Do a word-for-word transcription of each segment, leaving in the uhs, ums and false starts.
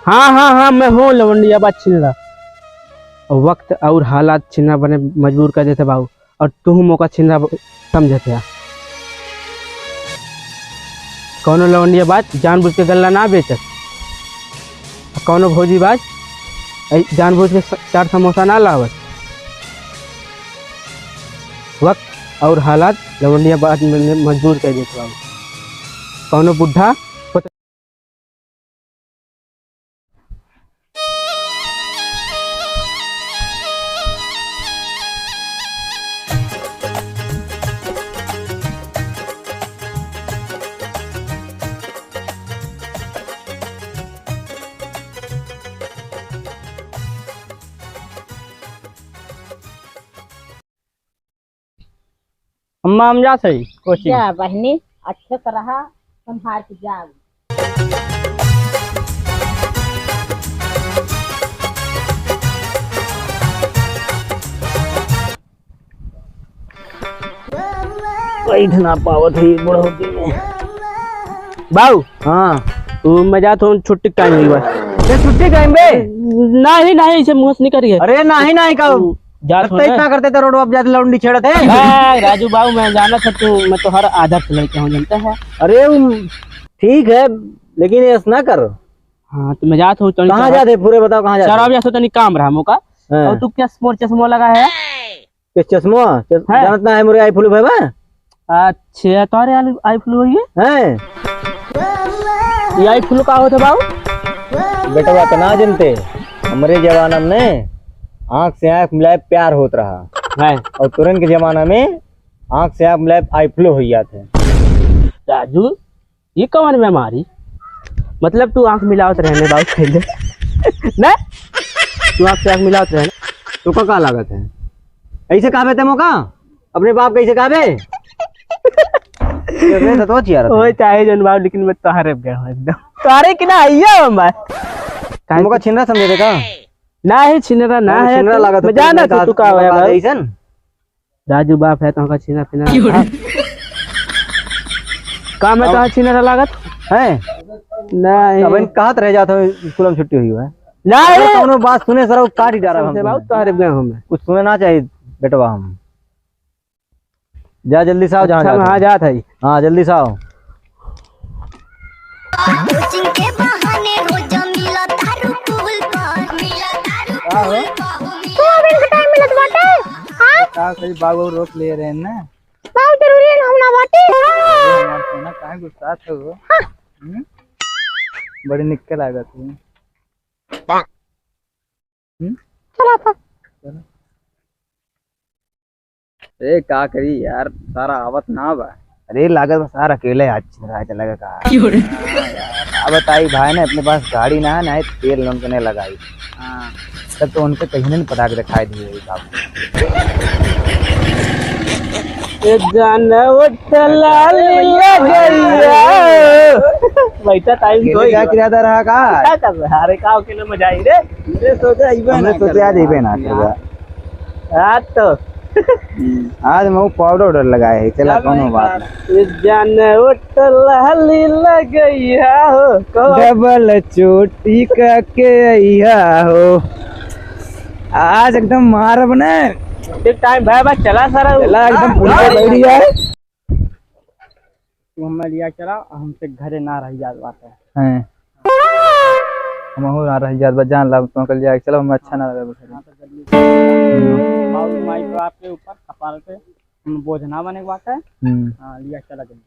हाँ, हाँ, हाँ, मैं हूँ लवंडिया बाज छिनरा। वक्त और हालात छिनरा बने मजबूर कर देते बाबू, और तू मौका छिनरा ब-, समझत है। कौनो लवंडिया बाज जानबूझ के गल्ला ना बेचत, कौनो भौजी बाज ऐ जानबूझ के स-, चार समोसा ना लावत। वक्त और हालात लवंडिया बाज में मजबूर कर देते बाबू। कौनो बुढ़ा अम्मा, हम जात हई कोचिंग। जा बहिनी, अच्छे से रहा, संभाल के जा। बैठ ना पावत है बुढ़ौती में। बाऊ। हाँ। तो मैं जात हूँ, छुट्टी टाइम हुई बा। ये छुट्टी टाइम बे? नहीं, नहीं, इसे मुँह से निकल गया। अरे नहीं, नहीं, का? जात हो ना? इतना करते तो रोड अब जाते लौंडी छेड़त है। ए, राजू बाबू, मैं जानत है तू, मैं तोहर आदर्श लड़का हूँ, जानता है? अरे, उम, ठीक है, लेकिन ऐसा ना कर। हाँ, तो मैं जात हूँ, तनी कहाँ चला। जात है? पूरे बताओ, कहाँ जात है? शराब या तो तनी काम रहा मौका। हाँ। और तू क्या मोर चश्मा लगा है? के चश्मा? चस-, हैं? जानत ना है मोरे आई फ्लू भाई बा? अच्छा, तोरे आलू आई फ्लू होइए? हैं? ये आई फ्लू का होत है बाबू? बेटवा, तो ना जनते, हमरे जमाना में आँख से आँख मिलाए प्यार होत रहा। हैं? और तुरंत के जमाना में आँख से आँख मिलाए आई फ्लू हो जात है। राजू, ये कवन बेमारी? मतलब तू आँख मिलावत रहने बाबू पहले। ना? तू आँख से आँख मिलावत रहने। तो का, का लागत है? ऐसे कहबे ते मौका? अपने बाप कैसे कहबे? ये तो चिया रहता ओए है। चाहे जन बाबू, लेकिन मैं तोहरे गया हूँ एकदम। तोहरे की ना आइया हूँ मैं। मौका छिनरा समझे थे का? ना है छिनरा, ना ना, है छिनरा तू। लागत मैं है, जाना तुमने तू, कहा तू का तुमने होया कहा बाबू? ऐसन? राजू बाप है, तोहका छीना पीना क्यों ना रे? खा। का मैं अब तोहका छीना लागत? हैं? नहीं। अब इन कहत रह जात हो, स्कूल में छुट्टी हुई है। नहीं। अरे, कौनो बात सुने, सर, काट ही डारा हम से बाबू, तुम्हें। तोहरे गाँव में। कुछ सुने ना चाहिए, बेटवा, हम। जा, जल्दी से आओ, जहाँ अच्छा, जात मैं हो। हाँ जात है। हाँ, जल्दी से आओ। कोचिंग के बहाने रोज मिला तारू पुल पर, मिला तारू का हो? पुल पर, तू अभी इनके टाइम मिलत बाटे? हाँ? का कही, बाबू रोक ले रहे हैं ना। बाबू जरूरी है ना, हम ना बाटे। अरे हमार सोना, काहे गुस्सात हो? हाँ। हम्म? बड़ी निक्के लागत है। हम्म? चला था। चला। ए, का करी यार, सारा आवत ना बा। अरे, लागत बा सारा अकेले आज छिनरा चला का। क्यों रे? हाँ यार, अब बताई भाई ने, अपने पास गाड़ी ना है, ना ही तेल उनके नहीं लगाई। हाँ। तब तो उनके कहीं नहीं पटाख दिखाई दिए बाबू। ए जान उठ लाली लगैया। बैठा टाइम अकेले कोई क्या किरादा रहा का? क्या कर रहा? अरे, का अकेले मजा आई रे? हमरे सोचे अइबे हमरे ना सोचे आज करबे। अइबे ना करबे। आज तो। आज मऊ पाउडर उडर लगाए है, चला कौनो बात ना। ए जान उठ लाली लगैया हो, कहो। डबल चोटी का के अइहा हो। आज एकदम मारब ने। एक टाइम भाई, भाई चला सारा। चला एकदम पुलिस बैठ गया है। तू हमें लिया चला, हमसे घरे ना रह जात बाटे। हैं। हमहू ना रह जात बा, जान ला, तुमके लिया चला, हमें अच्छा ना लगे घरे। हाँ, तो जल्दी से। हम्म। बाबू माई बाप के ऊपर कपाल पे हम बोझ ना बने के बाटे। हम्म। हाँ, लिया चला जल्दी।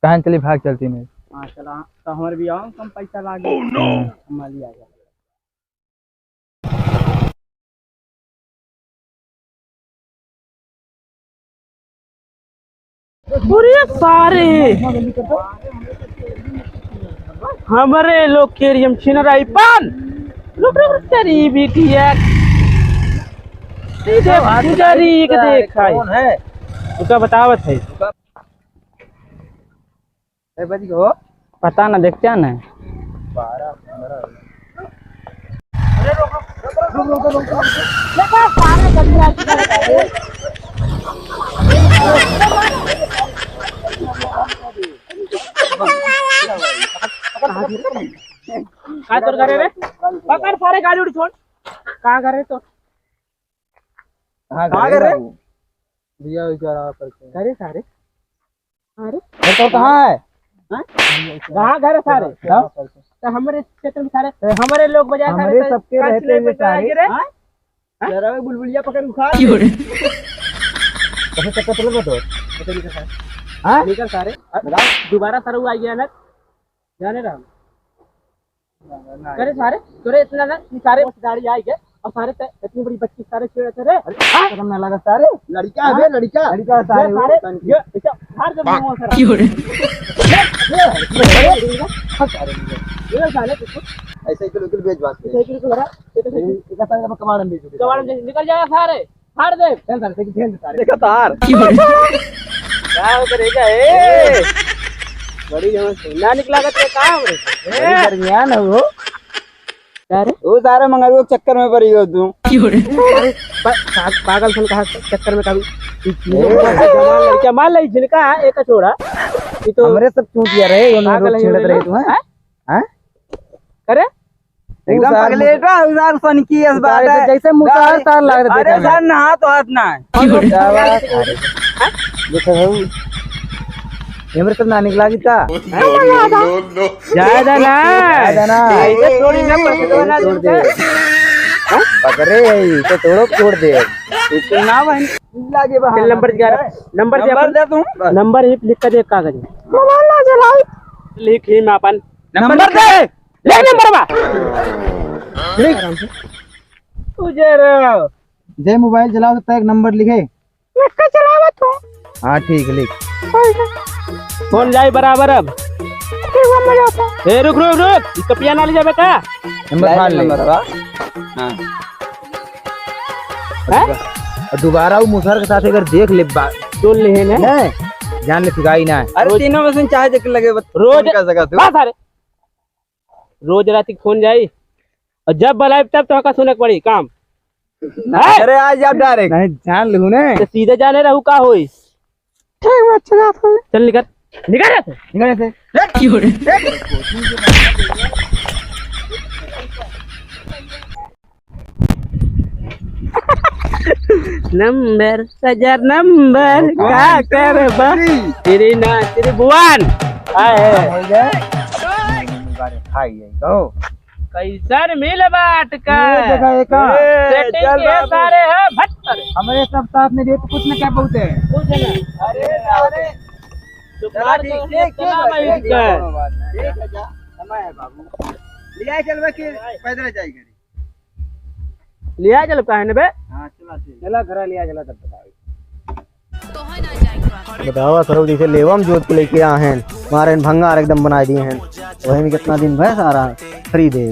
कहाँ चली, भाग चलती नहीं। हाँ, चला, तो हमारे भी आओ, कम पैसा लागे। Oh, no! हमें लिया चला। अरे सारे, हमरे लोग के एरिया में छिनराई पान। रुक, रुक, रुक, तेरी बिटिया। सीधे पुजारी के देखाई। कौन है? उसका बतावत है। ए, बज गो। पता ना, देखते हैं ना। बारह, पन्द्रह। अरे, रुक, रुक, रुक। देखो, सारे गंदा कहाँ तोर घर है रे? पकड़ सारे, गाड़ी उड़ी छोड़। कहाँ घर है तोर? हाँ, कहाँ घर है? भैया, इधर आ करके। घर है सारे? अरे? घर तो कहाँ है? हाँ? कहाँ घर है सारे? हाँ? तो हमारे क्षेत्र में सारे, हमारे लोग बजाय सारे हमरे तो सबके काशी रहते में हुए सारे। गिरे। हाँ? हाँ? जरा वे बुलबुलिया पकड़ उखाड़ दे। क्यों रे? कैसे चक्कर चल रहा तो? कैसे निकल सारे? हाँ? निकल सारे। बताओ। दोबारा सारे वो आ गया ना, जाने रहा। करे सारे, तोरे इतना ना, कि सारे गाड़ी आई के, और सारे ते इतनी बड़ी बच्ची सारे छेड़े थे रे। अरे, हाँ? पता ना लगा सारे। लड़का है बे, हाँ? लड़का। लड़का है सारे, ये सारे, वो ये, ये, फाड़ दे मुंह सारा। क्यों रे? ये, ये, ये, ये, ये साले, ऐसे ही बिल्कुल बेच बात करे। ऐसे ही बिल्कुल भरा, ये तो ये, ये सारे अब कबाड़ में बेच दे। कबाड़ में निकल जाएगा सारे। फाड़ दे। चल सारे, चल, चल सारे। देखा तार। का हो करेगा, ए? बड़ी जवन सोना निकला करते काम रे। बड़ी दरमियान है वो। का रे? वो सारे मंगरुआ के चक्कर में पड़ी हो तू। पा-, पा-, पागल सुन कहा चक्कर में कभी। जवान लड़का, मान ले जिनका है, एक छोड़ा। ये तो हमरे सब चूतिया रहे, उन्हें पागल रोज है छेड़त वो रहे लोग। तू, हैं? हैं? हैं? करे? एकदम उसार पगलेटा, उसार सन की इस बात है। जैसे मुसार तार लाग रहे अरे थे। सर, नहा तो हाथ ना है। क्या बात? अरे, देखो हो, ये मेरे सब ना निकला कितना। No, no, no। ज्यादा ना। ज्यादा ना। ऐसे थोड़ी ना पकड़ो ना छोड़ दे। हाँ? पकड़े, इसे तोड़ो, छोड़ दे। इसे ना बहन। लागे बहाना। चल, नंबर ग्यारह। नंबर दे नंबर अपन। दे तू। नंबर ही लिख कर दे कागज में। मोबाइल ना जलाओ। लिख ही में अपन। नंबर दे। ले नंबर बा। लिख। तू जे रहो। जे मोबाइल चलाओ तो एक नंबर लिखे। लिख के चलावा तू। हाँ, ठीक, लिख। ठीक है। फोन जाई बराबर अब। ठीक बा, मजा आता। ए, रुक, रुक, रुक। ई कपिया ना ले जाबे का? नंबर फाड़ ले। नंबर बा। हाँ। हैं? और दोबारा वो मुसहर के साथ अगर देख ले बा-, सुन ले है ना? नहीं, जान ले ठिकाई ना है। अरे रोज तीनों में से चाहे देख लगे बस रोज फोन कर सका तू। बस अरे। रोज रात के फोन जाई और जब बुलाए तब तो का सुने के पड़ी काम। ना, हैं? अरे आज जा direct। नहीं, जान लूँ ने। तो सीधे जाने रहू का होई? ठीक बा, अच्छा जात हूँ। चल निकल, निकल यहाँ से। निकल यहाँ से। हट। क्यों रे? नंबर, सजर नंबर, का करबा? तेरी ना, तेरी बुआन। आए। हो गया? खाई है, कहो। कैसन मिल बाट का? ये देखा, ये का? Setting चल के बाबू। सारे है, भट सारे। हमारे सब साथ में रेप कुछ न क्या बोलते हैं। कुछ ना। अरे, अरे। चला, ठीक, ठीक, ठीक, ठीक, ठीक है। ठीक है, जा। समय है बाबू। लिया चलबे कि पैदल जाई घरे? लिया चल काहे ने बे? हाँ, चला, चला। चला, घरा लिया चला, तब बताओ। तो है ना जाएगा। बतावा, सरऊ जैसे लेवा में जोत के लेके आए हैं, मारे भंगार एकदम बनाए दिए हैं। वही में कितना दिन भय सारा खरीदे।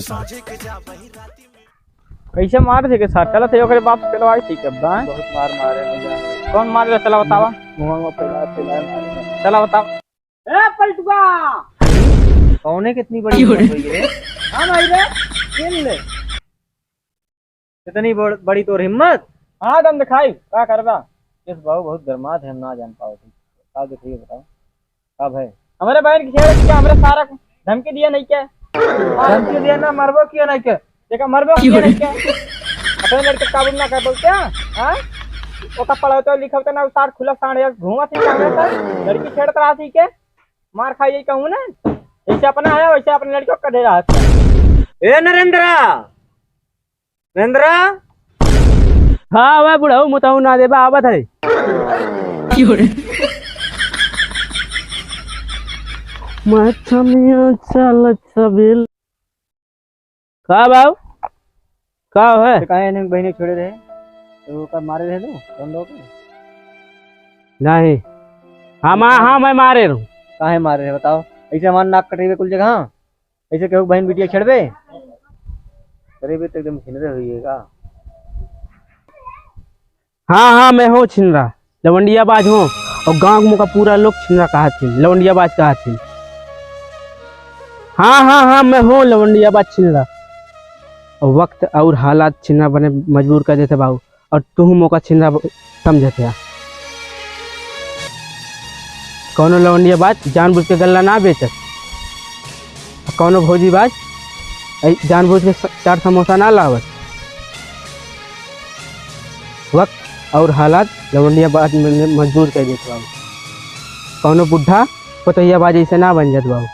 कैसे मार थे के साथ चलत है, ओकरे बाप से चलवाई थी कब दाएं? बहुत मार मारे हैं। कौन मार रहा? चला बतावा। मुंह में फैला, फैला मारे हैं। चला बतावा। ए पलटुआ! कौने कितनी बड़ी हिम्मत हुई रे? हाँ भाई रे, खेल ले। इतनी बड़-, बड़ी तोर हिम्मत? हाँ, दम दिखाई, का करबा? इस बाबू बहुत गरमात है, हम ना जान पावत है। का दिखाई बताओ? का भाई? हमरे बहन के छेड़ के हमरे सारा धमकी दिया नहीं क्या? धमकी दिया ना, मरबो किया नहीं क्या? देखा, मरबो किया नहीं क्या? अपने लड़के काबू ना कर बोलते हैं, हाँ? ओका पढ़ावते लिखावते ना, साठ खुला साढ़ एक घूमत ही क्या? लड़की छेड़त रहा थी के? मार खाई कहूँ ना, जैसे अपना आया वैसे अपने लड़के को कढ़े रहा था। ए नरेंद्रा, नरेंद्रा। हाँ, वह बुढ़ऊ मुतऊ ना देबा, आवत है। मैं छमिया चल छबिल। का बाऊ? का है? तो काहे इन्हें बहिने छोड़े रहे? तो ओकर मारे रहे लो, कौन लोग? नहीं। हम, हाँ, मैं मारे रहूं। काहे मारे रहे बताओ? ऐसे हमार नाक कटेबे कुल जगह। ऐसे केहू बहिन बिटिया छेड़बे? अरे बे, तो एकदम छिनरे हुई है का? हाँ, हाँ, मैं हूँ छिनरा, लवंडिया बाज हूँ, और गाँव में का पूरा लोग छिनरा कहा थी, लवंडिया बाज कहा थी। हाँ, हाँ, हाँ, मैं हूँ लवंडिया बाज छिनरा। और वक्त और हालात छिनरा बने मजबूर कर देते बाबू, और तू मौका छिनरा ब-, समझत है। कौनो लवंडिया बाज जानबूझ के गल्ला ना बेचत, कौनो भौजी बाज ऐ, जानबूझ के स-, चार समोसा ना लावत। वक्त और हालात लवंडिया बाज में मजबूर कर देत बाबू। कौनो बुढ़ा पतोहिया बाज ऐसे ना बन जात बाबू।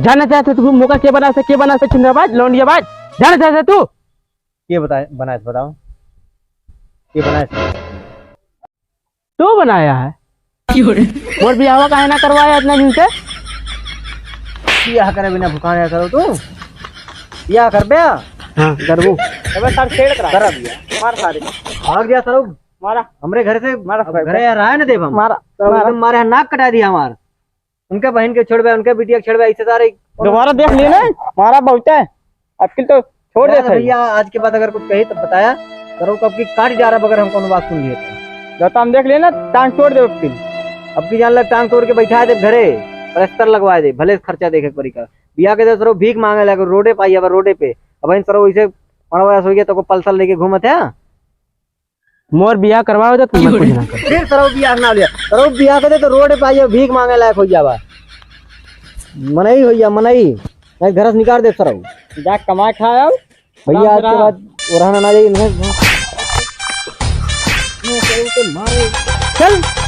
जाना चाहते तू मौका के बना से, के बना से छिंदराबाज, लौंडियाबाज, जाना चाहते तू? के बताए, बनाए थे, बताओ। के बनाए थे? तू बनाया है। क्यों रे? मोर बियाहवा काहे ना करवाया इतना दिन से? बियाह करे बिना भुखाने करो तू? बियाह कर बे? हाँ, करबू। अबे सर छेड़ करा। करा बियाह। मार सारे। भाग जा सर। मारा। हमरे घर से मारा, अब घरे रहा है ना देव हम। मारा, तो मारा। एकदम मारे नाक कटा दिया हमार। उनके बहन के छोड़बे, उनके बिटिया के छोड़बे, ऐसे सारे दोबारा देख लिए ना, मारा बहुत है। अब के तो छोड़ दे यार सही। भैया, आज के बाद अगर कुछ कही तो बताया, करो कब की काट जा रहा, अगर हम कोनो बात सुन लिए तो। जब तो हम देख लिए ना, टांग तोड़ दे अब के। अब की जान लग टांग तोड़ के बैठा दे घरे, प्लास्टर लगवा दे, भले खर्चा देखे के पड़ी का। बियाह के दे सरो भीख मांगे लगे रोडे पाई, अब रोडे पे। अब इन सरो इसे मड़वा सो गया तो को पल्सर लेके घूमत है। मोर बियाह करवाओ तो तुम कुछ ना कर। फिर सरऊ बियाह ना लिया। सरऊ बियाह कर दे तो रोड पे आइए, भीख मांगे लायक हो जावा। मनई हो जा, मनई। नहीं, घर से निकाल दे सरऊ। जा कमा खाए आओ। भैया, आज के बाद वो रहना ना जाइए, नहीं, नहीं। चल।